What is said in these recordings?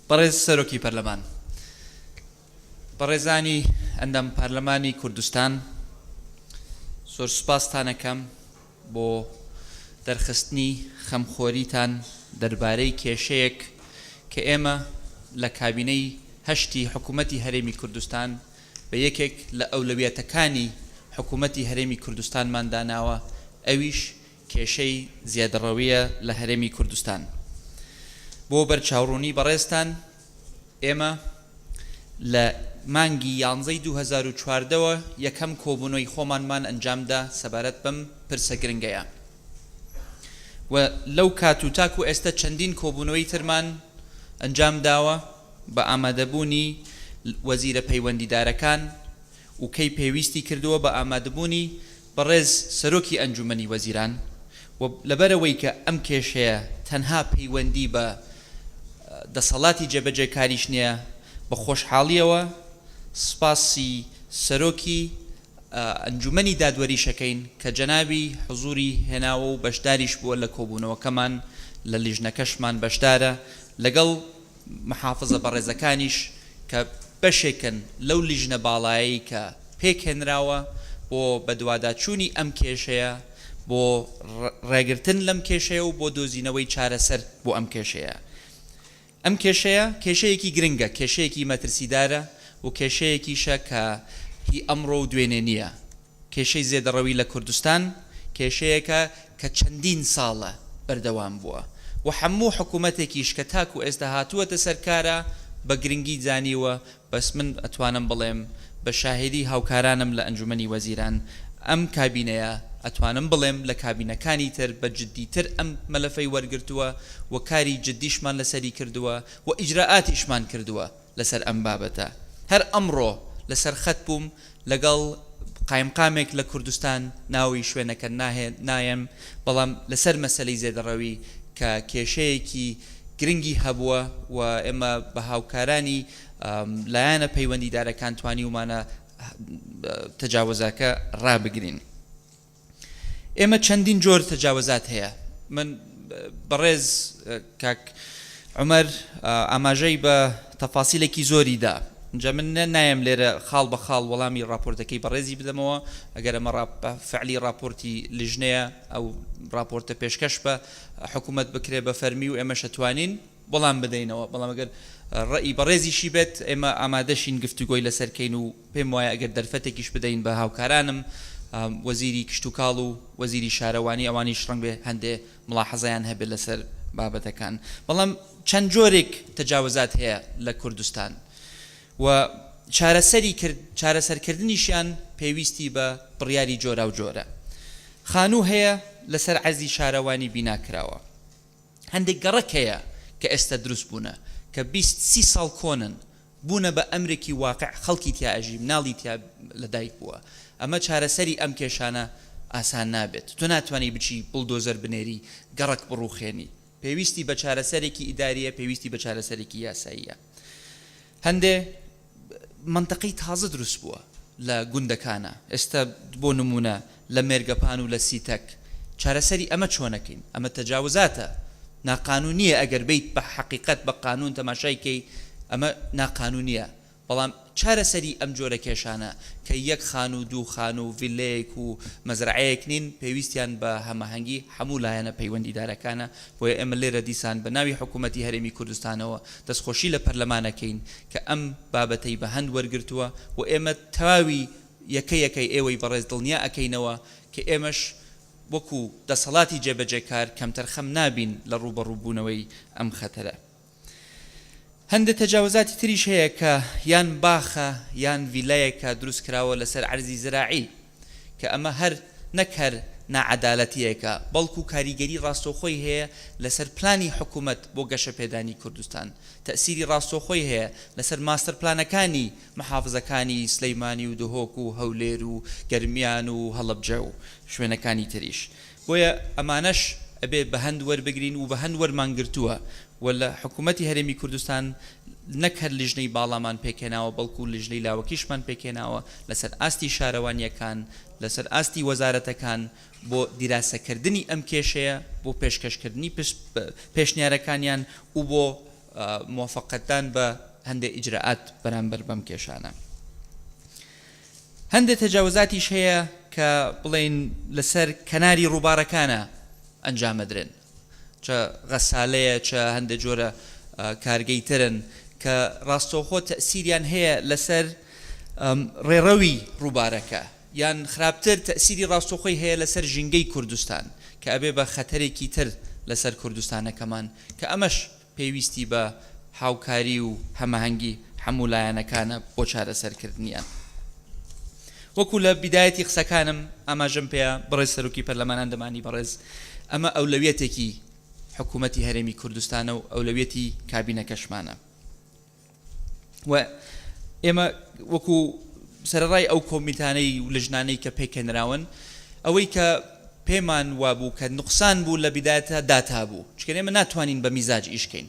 بەڕێز سەرۆکی پەرلەمان، بەڕێزانی ئەندام پەرلەمانی کوردستان، زۆر سوپاستان ئەکەم بۆ دەرخستنی خەمخۆریتان دەربارەی کێشەیەک کە ئێمە لە کابینەی هەشتی حکوومەتی هەرێمی کوردستان بە یەکێک لە ئەولەویەتەکانی حکوومەتی هەرێمی کوردستانمان داناوە، ئەویش کێشەی زیادەڕەوییە لە هەرێمی کوردستان. بۆ بەرچاوڕوونی بەڕێزتان ئێمە لە مانگی یانزەی 2014 وە یەکەم کۆبوونەوەی خۆمانمان ئەنجامدا سەبارەت بەم پرسە گرنگەیە و لەو کات و تاکو ئێستە چەندین کۆبوونەوەی ترمان ئەنجامداوە بە ئامادەبوونی وەزیرە پەیوەندیدارەکان و کەی پێویستی کردووە بە ئامادەبوونی بەڕێز سەرۆکی ئەنجومەنی وەزیران و لەبەرئەوەی کە ئەم کێشەیە تەنها پەیوەندی بە دەسەڵاتی جێبەجێکاریش نیە بە خۆشحاڵیەوە سپاسی سەرۆکی ئەنجومەنی دادوەریش ئەکەین کە جەنابی حزوری هێناوە و بەشداریش بووە لە کۆبوونەوەکەمان لە لیژنەکەشمان بەشدارە لەگەڵ محافزە بەڕێزەکانیش کە بەشێکن لەو لیژنە باڵایەی کە پێکهێنراوە بۆ بەدواداچوونی ئەم کێشەیە، بۆ ڕێگرتن لەم کێشەیە و بۆ دۆزینەوەی چارەسەر بۆ ئەم کێشەیە. ئەم کێشەیە کێشەیەکی گرنگە، کێشەیەکی مەترسیدارە و کێشەیەکیشە کە هی ئەمڕۆ و دوێنێ نییە. کێشەی زێدەڕەوی لە کوردستان کێشەیەکە کە چەندین ساڵە بەردەوام بووە و حەموو حکوومەتێکیش کە تاکوو ئێستا هاتووەتە سەر کارا بە گرنگی زانیوە بەس من ئەتوانم بڵێم بە شاهیدی هاوکارانم لە ئەنجومەنی وەزیران ئەم کابینەیە ئەتوانم بڵێم لە کابینەکانی تر بە جدیتر ئەم مەلەفەی وەرگرتووە و کاری جدیشمان لەسەری کردووە و ئیجرائاتیشمان کردووە لەسەر ئەم بابەتە. هەر ئەمڕۆ لەسەر خەت بووم لەگەڵ قایمقامێک لە کوردستان، ناوی شوێنەکە نایەم، بەڵام لەسەر مەسەلەی زێدەڕەوی کە کێشەیەکی گرنگی هەبووە و ئێمە بە هاوکارانی لایەنە پەیوەندیدارەکان توانیومانە تەجاوزاکە ڕابگرین. ئێمە چەندین جۆر تەجاوزات هەیە من بەڕێز کاک عومەر ئاماژەی بە تەفاسیلێکی زۆری دا جا من نایەم لێرە خاڵ بە خاڵ وەڵامی ڕاپۆرتەکەی بەڕێزی بدەمەوە ئەگەر ئەمە فعلی ڕاپۆرتی لیژنەیە ئەو ڕاپۆرتە پێشکەش بە حکوومەت بکرێ بە فەرمی و ئێمەش ئەتوانین وەڵام بدەینەوە بەڵام ئەگەر ڕەئی بەڕێزیشی بێت ئێمە ئامادەشین گفتوگۆی لەسەر کەین و پێم وایە ئەگەر دەرفەتێکیش بدەین بە هاوکارانم وەزیری کشتوکاڵ و وەزیری شارەوانی ئەوانیش ڕەنگبێ هەندێ مڵاحەزەیان هەبێت لەسەر بابەتەکان بەڵام چەند جۆرێک تەجاوزات هەیە لە کوردستان و چارەسەری کرد چارەسەرکردنیشیان پێویستی بە بڕیاری جۆراوجۆرە خانوو هەیە لەسەر عەرزی شارەوانی بینا کراوە. هەندێک گەڕەک هەیە کە ئێستا دروست بوونە کە 20 30 ساڵ کۆنن بوونە بە ئەمرێکی واقع خەڵکی تیا ئەژی مناڵی تیا لە دایک بووە ئەمە چارەسەری ئەم کێشانە ئاسان نابێت تۆ ناتوانی بچی بڵدۆزەر بنێری گەڕەک بڕوخێنی پێویستی بە چارەسەرێکی ئیداریە پێویستی بە چارەسەرێکی یاساییە هەندێ مەنتەقەی تازە دروست بووە لە گوندەکانا ئێستا بۆ نموونە لە مێرگەپان و لە سیتەک چارەسەری ئەمە چۆنەکەین ئەمە تەجاوزاتە ناقانونیە ئەگەر بیت بە حەقیقەت بە قانون تەماشای کەی ئەمە ناقانونیە بەڵام چارەسەری ئەم جۆرە کێشانە کە یەک خانوو دوو خانوو ڤیلەیەک و مەزرەعەیەک نین پێویستیان بە هەماهەنگی هەموو لایەنە پەیوەندیدارەکانە بۆیە ئێمە لێرە دیسان بە ناوی حکوومەتی هەرێمی کوردستانەوە دەستخۆشی لە پەرلەمان ئەکەین کە ئەم بابەتەی بە هەند وەرگرتووە و ئێمە تەواوی یەکە یەکەی ئێوەی بەڕێز دڵنیا ئەکەینەوە کە ئێمەش وەکو دەسەڵاتی جێبەجێکار کەمتەرخەم نابین لە ڕووبەڕووبوونەوەی ئەم خەتەرە. هەندێ تەجاوزاتی تریش هەیە کە یان باخە یان ڤیلایەکە دروست کراوە لەسەر عەرزی زراعی کە ئەمە هەر نەک هەر ناعەدالەتیەکە بەڵکو کاریگەری ڕاستەوخۆی هەیە لەسەر پلانی حکومەت بۆ گەشەپێدانی کوردستان تەئسیری ڕاستەوخۆی هەیە لەسەر ماستەر پلانەکانی محافزەکانی سلیمانی و دهۆک و هەولێر و گەرمیان و هەڵەبجە و شوێنەکانی تریش بۆیە ئەمانەش ئەبێ بەهەند وەربگرین و بەهەند وەرمان گرتووە و لە حکوومەتی هەرێمی کوردستان نەک هەر لیژنەی باڵامان پێکهێناوە بەڵکو لیژنەی لاوەکیشمان پێکهێناوە لەسەر ئاستی شارەوانییەکان، لەسەر ئاستی وەزارەتەکان بۆ دیراسەکردنی ئەم کێشەیە، بۆ پێشکەشکردنی پێشنیارەکانیان و بۆ. موافەقەتدان بە هەندێ ئیجرائات بەرامبەر بەم کێشانە. هەندێ تەجاوزاتیش هەیە کە بڵێین لەسەر کەناری ڕووبارەکانە ئەنجامەدرێن، چە غەسالەیە چە هەندێ جۆرە کارگەی ترن کە ڕاستەوخۆ تەئسیریان هەیە لەسەر ڕێڕەوی ڕووبارەکە یان خراپتر تەئسیری ڕاستەوخۆی هەیە لەسەر ژینگەی کوردستان کە ئەبێ بە خەتەرێکی تر لەسەر کوردستانەکەمان کە ئەمەش پێویستی بە هاوکاری و هەماهەنگی هەموو لایەنەکانە بۆ چارەسەرکردنیان. وەکو لە بیدایەتی قسەکانم ئاماژەم پێیا، بەڕێز سەرۆکی پەرلەمان ئەندەمانی بەڕێز، ئەمە ئەولەویەتێکی حکوومەتی هەرێمی کوردستانە و ئەولەویەتی کابینەکەشمانە و ئێمە وەکو سەرەڕای ئەو کۆمیتانەی و لژنانەی کە پێکهێنراون، ئەوەی کە پێمان وابوو کە نوقسان بوو لە بیدایەتدا داتا بوو، چونکە ئێمە ناتوانین بە میزاج ئیش کەین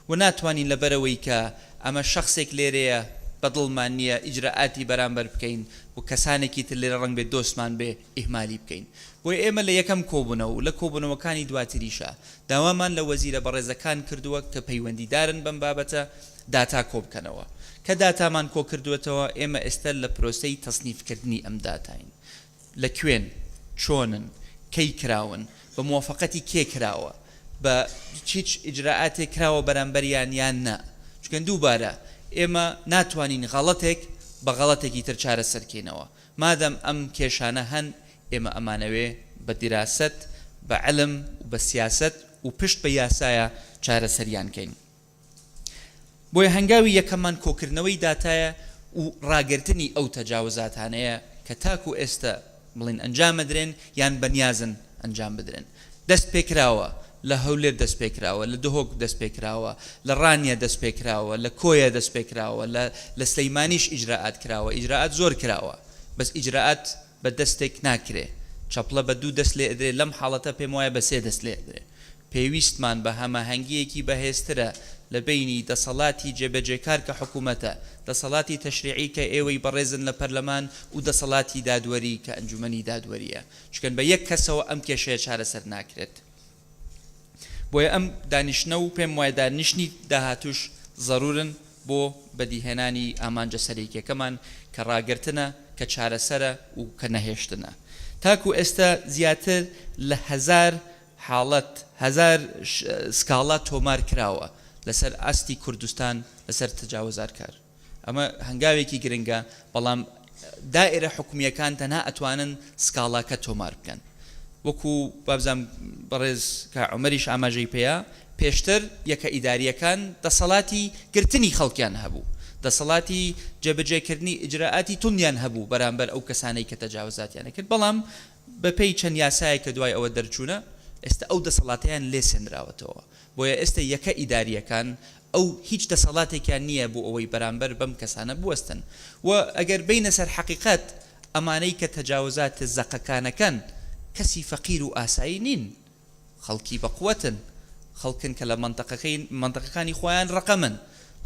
و ناتوانین لەبەرئەوەی کە ئەمە شەخسێک لێرەیە بە دڵمان نییە ئیجرائاتی بەرامبەر بکەین و کەسانێکی تر لێرە ڕەنگبێ دۆستمان بێ ئیهمالی بکەین. بۆیە ئێمە لە یەکەم کۆبوونەوە و لە کۆبوونەوەکانی دواتریشا داوامان لە وەزیرە بەڕێزەکان کردووە کە پەیوەندیدارن بەم بابەتە داتا کۆبکەنەوە. کە داتامان کۆکردووەتەوە ئێمە ئێستا لە پرۆسەی تەسنیفکردنی ئەم داتاین. لە کوێن؟ چۆنن؟ کەی کراون؟ بە موافەقەتی کێ کراوە؟ بە هیچ ئیجرائاتێک کراوە بەرامبەریان یان نا؟ چونکە دووبارە ئێمە ناتوانین غەڵەتێک بە غەڵەتێکی تر چارەسەر کەینەوە. مادام ئەم کێشانە هەن ئێمە ئەمانەوێ بە دیراسەت، بە عیلم و بە سیاسەت و پشت بە یاسایە چارەسەریان کەین. بۆیە هەنگاوی یەکەممان کۆکردنەوەی داتایە و ڕاگرتنی ئەو تەجاوزاتانەیە کە تاکو ئێستە بڵێین ئەنجامەدرێن یان بەنیازن ئەنجام بدرێن. دەست پێکراوە، لە هەولێر دەست پێکراوە، لە دهۆک دەست پێکراوە، لە ڕانیە دەست پێکراوە، لە کۆیە دەست پێکراوە، لە لە سلەیمانیش ئیجرائات کراوە، ئیجرائات زۆر کراوە، بەس ئیجرائات بە دەستێک ناکرێ، چەپڵە بە دوو دەست لێ ئەدرێ، لەم حاڵەتە پێم وایە بە سێ دەست لێ ئەدرێ. پێویستمان بە هەماهەنگییەکی بەهێزترە لە بەینی دەسەڵاتی جێبەجێکار کە حکوومەتە، دەسەڵاتی تەشریعی کە ئێوەی بەڕێزن لە پەرلەمان و دەسەڵاتی دادوەری کە ئەنجومەنی دادوەرییە. چونکە بە یەک کەسەوە ئەم کێشەیە چارەسەر ناکرێت. بۆیە ئەم دانیشتنە و پێم وایە دانیشتنی داهاتووش زەروورن بۆ بەدیهێنانی ئامانجە سەرەکییەکەمان کە ڕاگرتنە، کە چارەسەرە و کە نەهێشتنە. تاکوو ئێستە زیاتر لە هەزار حاڵەت، هەزار سکاڵا تۆمار کراوە لەسەر ئاستی کوردستان لەسەر تەجاوزارکار. ئەمە هەنگاوێکی گرنگە، بەڵام دائیرە حکومییەکان تەنها ئەتوانن سکاڵاکە تۆمار بکەن. وەکو وابزانم بەڕێز کاک عومەریش ئاماژەی پێیا، پێشتر یەکە ئیدارییەکان دەسەڵاتی گرتنی خەڵکیان هەبوو، دەسەڵاتی جێبەجێکردنی ئیجرائاتی توندیان هەبوو بەرامبەر ئەو کەسانەی کە تەجاوزاتیان ئەکرد، بەڵام بەپێی چەند یاسایەک کە دوای ئەوە دەرچوونە، ئێستا ئەو دەسەڵاتەیان لێ سەندراوەتەوە. بۆیە ئێستا یەکە ئیدارییەکان ئەو هیچ دەسەڵاتێکیان نییە بۆ ئەوەی بەرامبەر بەم کەسانە بوەستن و ئەگەر بێینە سەر حەقیقەت ئەمانەی کە تەجاوزاتە زەقەکانەکەن کەسی فەقیر و ئاسایی نین، خەڵکی بەقوەتن، خەڵکن کە لە مەنتەقەکەی مەنتەقەکانی خۆیان ڕەقەمن،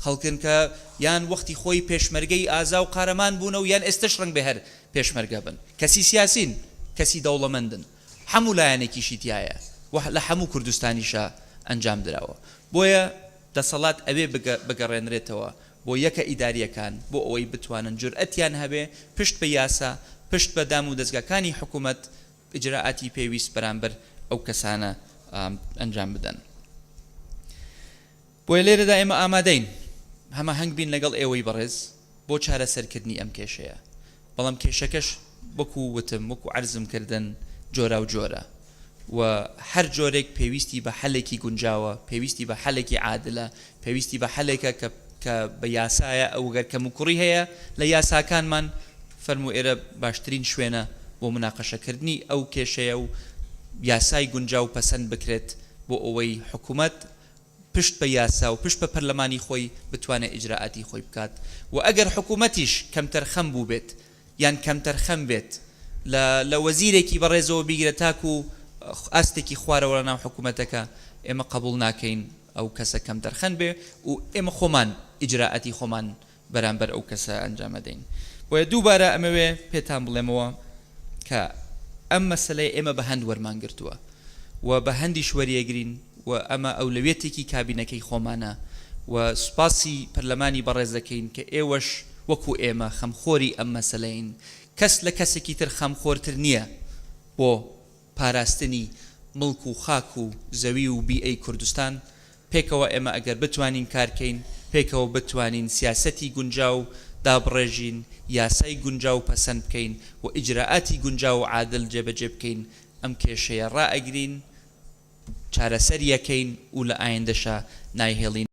خەڵکن کە یان وەختی خۆی پێشمەرگەی ئازا و قارەمان بوونە و یان ئێستەش ڕەنگبێ هەر پێشمەرگە بن، کەسی سیاسین، کەسی دەوڵەمەندن، حەموو لایەنێکیشی تیایە و لە حەموو کوردستانیشا ئەنجام دراوە. بۆیە دەسەڵات ئەبێ بگەڕێنرێتەوە بۆ یەکە ئیدارییەکان بۆ ئەوەی بتوانن جورئەتیان هەبێ پشت بە یاسا، پشت بە دام و دەزگاکانی حکوومەت ئیجرائاتی پێویست بەرامبەر ئەو کەسانە ئەنجام بدەن. بۆیە لێرەدا ئێمە ئامادەین هەماهەنگ بین لەگەڵ ئێوەی بەڕێز بۆ چارەسەرکردنی ئەم کێشەیە، بەڵام کێشەکەش وەکو وتم، وەکو عەرزم کردن جۆراوجۆرە و هەر جۆرێک پێویستی بە حەلێکی گونجاوە، پێویستی بە حەلێکی عادلە، پێویستی بە حەلێکە کە کە بە یاسایە، ئەو گەر کەموکوڕی هەیە لە یاساکانمان فەرموو ئێرە باشترین شوێنە بۆ موناقەشەکردنی ئەو کێشەیە و یاسای گونجاو پەسەند بکرێت بۆ ئەوەی حکومەت پشت بە یاسا و پشت بە پەرلەمانی خۆی بتوانێت ئیجرائاتی خۆی بکات و ئەگەر حکومەتیش کەمتەرخەم بووبێت یان کەمتەرخەم بێت لە لە وەزیرێکی بەڕێزەوە بیگرە تاکو ئاستێکی خوارەوە لە ناو حکومەتەکە ئێمە قبوڵ ناکەین ئەو کەسە کەمتەرخەم بێ و ئێمە خۆمان ئیجرائاتی خۆمان بەرامبەر ئەو کەسە ئەنجام ئەدەین. بۆیە دووبارە ئەمەوێ پێتان بڵێمەوە کە ئەم مەسەلەیە ئێمە بە هەند وەرمان گرتووە و بە هەندیش وەریەگرین و ئەمە ئەولەویەتێکی کابینەکەی خۆمانە. و سوپاسی پەرلەمانی بەڕێز دەکەین کە ئێوەش وەکو ئێمە خەمخۆری ئەم مەسەلەین، کەس لە کەسێکی تر خەمخۆرتر نییە بۆ پاراستنی مڵک و خاک و زەوی و بیئەی کوردستان. پێکەوە ئێمە ئەگەر بتوانین کارکەین، پێکەوە بتوانین سیاسەتی گونجاو دابڕێژین، یاسای گونجاو پەسەند بکەین و ئیجرائاتی گونجاو و عادل جێبەجێ بکەین، ئەم کێشەیە ڕائەگرین، چارەسەریەکەین و لە ئایندەشا نایهێڵین.